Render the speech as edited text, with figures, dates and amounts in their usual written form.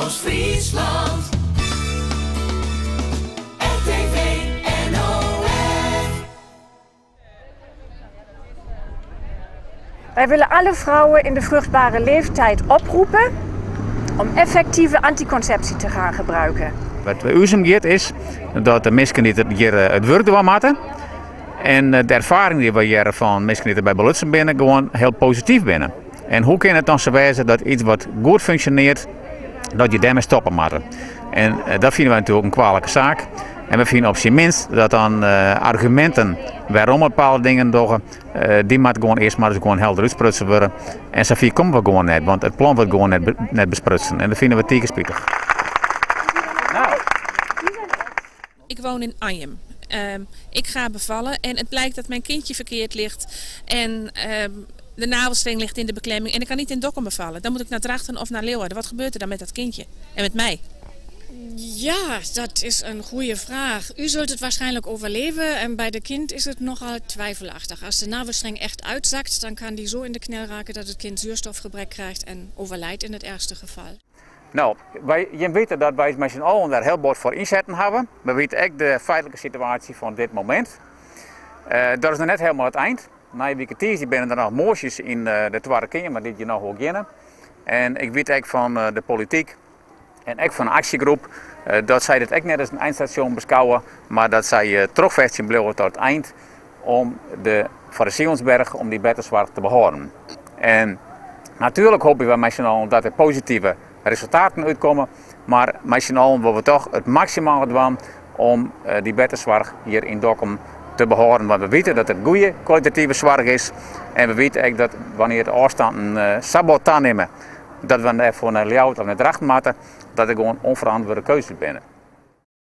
Noordoost-Friesland. RTV NOF. Wij willen alle vrouwen in de vruchtbare leeftijd oproepen om effectieve anticonceptie te gaan gebruiken. Wat by ús om giet is dat de minsken dy't hjir it wurk dwaan moatte en de erfaring dy't wy hearre fan minsken dy't derby belutsen binne gewoan hiel posityf binne. En hoe kin it dan sa wêze dat iets wat goed funksjonearret, dat je dêrmei stoppe moatte? En dat fine wy natuerlik in kwalike saak. En we fine op syn minst dat dan arguminten wêrom bepaalde dingen dogge, dy moatte gewoan earst mar ris gewoan helder útsprutsen wurde. En safier komme we gewoan net, want it plan wurdt gewoan net besprutsen. En dat fine we tige spitich. Ik woon in Anjum. Ik ga bevallen en het blijkt dat mijn kindje verkeerd ligt en de navelstreng ligt in de beklemming en ik kan niet in Dokkum bevallen. Dan moet ik naar Drachten of naar Leeuwarden. Wat gebeurt er dan met dat kindje en met mij? Ja, dat is een goede vraag. U zult het waarschijnlijk overleven en bij de kind is het nogal twijfelachtig. Als de navelstreng echt uitzakt, dan kan die zo in de knel raken dat het kind zuurstofgebrek krijgt en overlijdt in het ergste geval. No, wy, jim witte dat wy mei syn allen dêr hiel bot foar ynsetten hawwe. We witte ek de feitlike situaasje fan dit momint. Dat is noch net helemaal it ein. Nije wike tiisdei binne der noch moasjes yn de Twadde Keamer dy't hjir noch oer geane. En ik wit ek fan de polityk en ek fan de aksjegroep dat sy dit ek net as in einstasjon beskouwe, mar dat sy trochfechtsjen bliuwe tot it ein om de, foar de Sionsberg om dy bertesoarch te behâlden. En natuerlik hoopje wy mei syn allen dat der positive resultaten útkomme, mar mei syn allen wolle we toch it maksimale dwaan om dy bertesoarch hjir yn Dokkum te behâlden, want we witte dat it goede kwalitative soarch is en we witte ek dat wannear't de ôfstanden sa bot tanimme dat we dêrfoar nei Ljouwert of nei Drachten moatte, dat it gewoan ûnferantwurde keuzes binne.